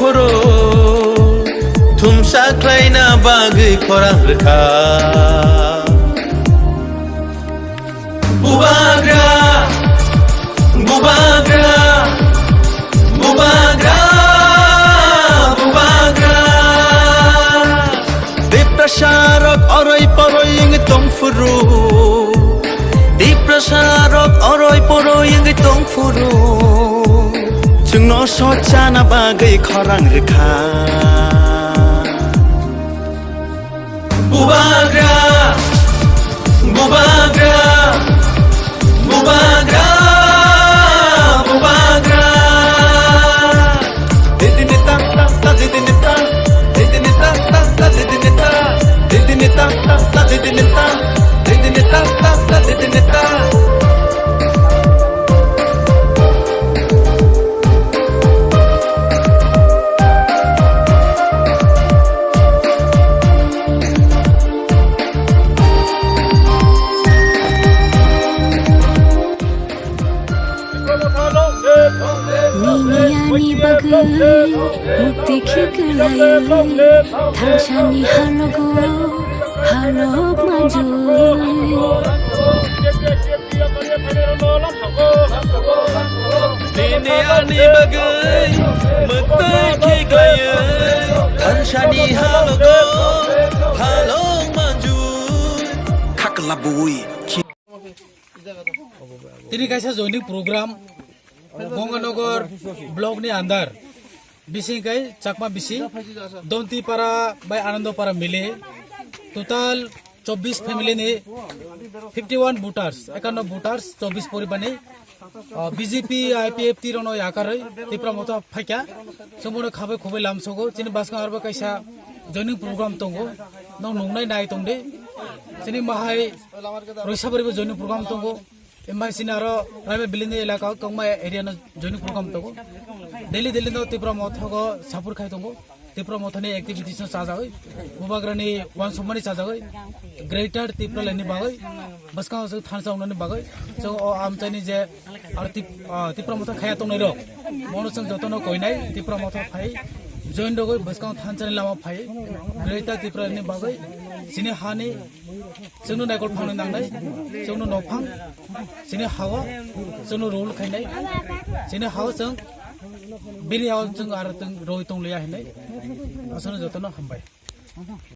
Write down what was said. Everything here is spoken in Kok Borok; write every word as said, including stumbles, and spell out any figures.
Phuru thumsa khlaina bagwi khorang rwkha. Bubagra, bubagra, bubagra, bubagra. Tiprasa rok oroi poroi wngwi tong phuru. Tiprasa rok oroi poroi wngwi tong phuru. Chwngno sochana bagwi khorang rwkha. Bubagra, bubagra, bubagra, bubagra. Didini ta ta ta, didini ta, didini ta ta ta, didini ta, didini ta ta ta, didini ta, didini ta ta ta, didini ta. Nini ani bagwi mukti khiklai, thansani halogo halok manjui. Nini ani bagwi mukti khiklai, thansani halogo halok manjui. Khakla bui. Tini kaisa joining program Bonganagar block ni under bising kai Chakma bisi Dontipara bai Anandopara mile total chobbish family ni fifty one voters, ekanno voters, chobbish poribar ni, ah, B J P, I P F T rokno yakarwi Tipra Motha phaikha. Chwngbono khabai khubai lamsogo. Chini bwskango arbo kaisa joining program tongo. Nong nungnai nai tongdi. Chini mahai Roisabaribo joining program tongo. Embai chini aro Raima Valley ni elaka o tongma area no joining program tongo. Daily daily no Tipra Motha go support khai tongo. Tipra Motha ni activities no chajagwi, Bubagra ni uansukmani chajagwi, Greater Tipraland ni bagwi, bwskango chwng thansa wngnani bagwi, chwng o amchaini je aro Tip-, ah, Tipra Motha khaya tongnai rok, mono chwng jotono koinai Tipra Motha phai join rogwi bwskango thansa ni lama phai, Greater Tipraland ni bagwi, chini hani chwngno naikol phangno nangnai, chwngno nophang, chini hawa chwngno rule khainai, chini hawa chwng bini hawa chwng aro chwng roi tong liya hinai, aswkno jotono hambai.